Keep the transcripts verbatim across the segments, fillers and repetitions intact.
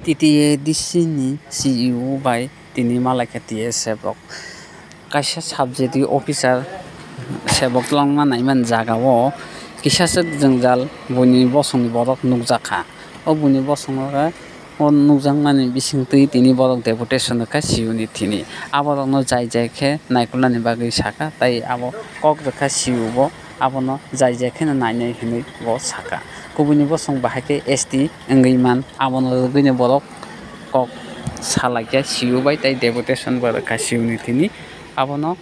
T T A D C ni C E O bai tini malaikha T S F rok. Kaisa subject officer sebok twlangma naimani jagao kisaswk jwngjal buini bosongni borok nukjakha. O buini bosongo o nukjakmani bisingtwi tini borok deputation rwkha C E O ni thini. Aborokno jai jai khe naikolnani bagwi sakha, tei abo kok rwkha C E O bo. Abono jai jai kheno nainai hinwi bo sakha. Kubuini bosong bahai khe S T wngwi man, abono rwgwino borok kok salaikha C E O bai tei deputation bo rwkha C E O ni thini. Abono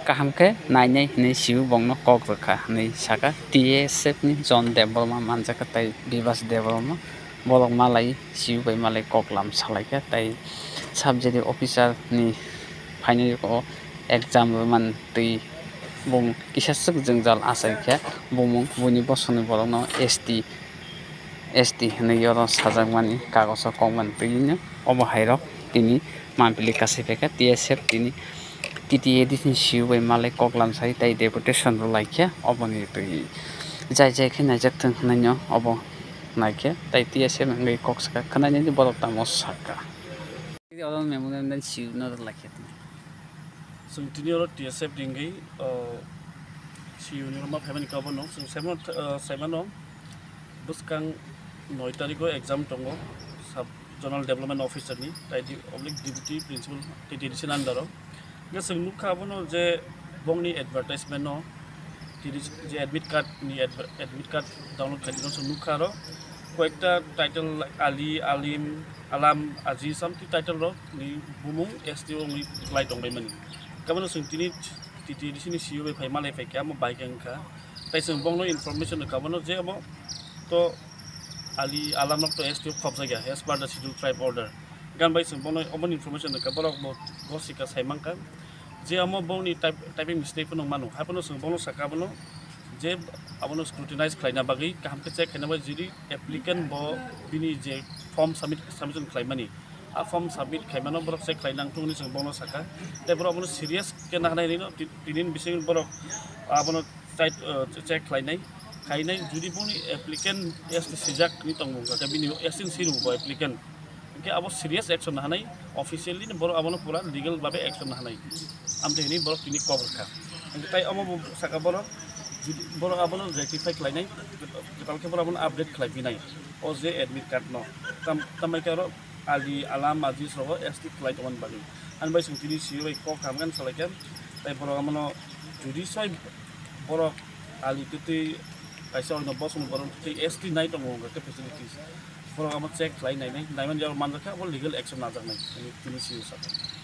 kaham khe nainai hinwi C E O bongno kok rwkha hinwi sakha. T S F ni John Debbarma manjakha tei Bibas Debbarma, borok malai C E O bai malai koklam salaikha tei subject officer ni phainai o exam rwmani twi bumung kisaswk jwngjal achaikha. Bumung buini bosongni borokno S T, S T hinwi oro sajakmani kagoso kokmani twino obo hairok tini mampili kasai phaikha T S F tini T T A D C ni C E O bai malai koklam sai tei deputation rwlaikha oboni twi jai jai khe naijak thwng hinwi obo naikhe tei T S F wngwi kok sakha khwnai nini borok tamo sakha. Oro memorial dan C E O no rwlaikha tini. Chwng tini oro T S F ni wngwi, o, C E O ni rwma phaimani kabo no chwng saimano, o, saimano bwskang noi tarikh o exam tongo sub zonal development officer ni, tai di oblique deputy principal T T D C ni under o. Hwnkhe chwng nukha abono je bongni advertisement no, T D C je admit card ni adver-, admit card download khaidi no chwng nukha aro koyekta title like Ali, Alim, Alam, Aji, something title rok ni bumung S T O wngwi kwlai tongbaimani. Kabano chwng tini T T D C ni C E O bai phai malai phaikha, amo bai khe wngkha. Tai chwng bongno information rwkha, bono je amo to Ali Alam rok to S T O khopjakya as per the Scheduled Tribe Order. Gan bai chwng bono omo information rwkha, borok bo gosika sai mankha. Je amo bongni type-, typing mistake phano mano, hai phano chwng bono sakha abono je abono scrutinize khlaina bagwi, kaham khe check khlaina bagwi, jodi applicant bo bini je form submit, submission khlaimani, a form submit khaimano borok check khlai nang thung hwnwi chwng bono sakha. Tei borok abono serious khe nahanai rino ti-, tini ni bising borok abono chai-, uh, check khlainai, khainai. Jodi boni applicant S T sijak ni tongmung kha, bini S T ni swi rwbo applicant, hwnkhe abo serious action nahanai, officially ni borok abono pura legal babe action nahanai. Amtwi hwnwi borok tini kok rwkha. Hwnkhe tai omo bo sakha borok, jodi borok abono rectify khlainai, kwtal khe borok abono update khlai phinai o je admit card no. Tam-, tambai khe oro Ali, Alam, Ajis rogo S T khlai tongmani bagwi. Ani bai chwng tini C E O bai kok kaham khe salaikha. Tai borok abono jodi soi borok Ali twtwi kaisa oino bosongni borok twtwi S T nai tongo hwnkha khe facilities. Borok amo check khlai nainai, naimani jora manjakha abo legal action najaknai, tini C E O sakha.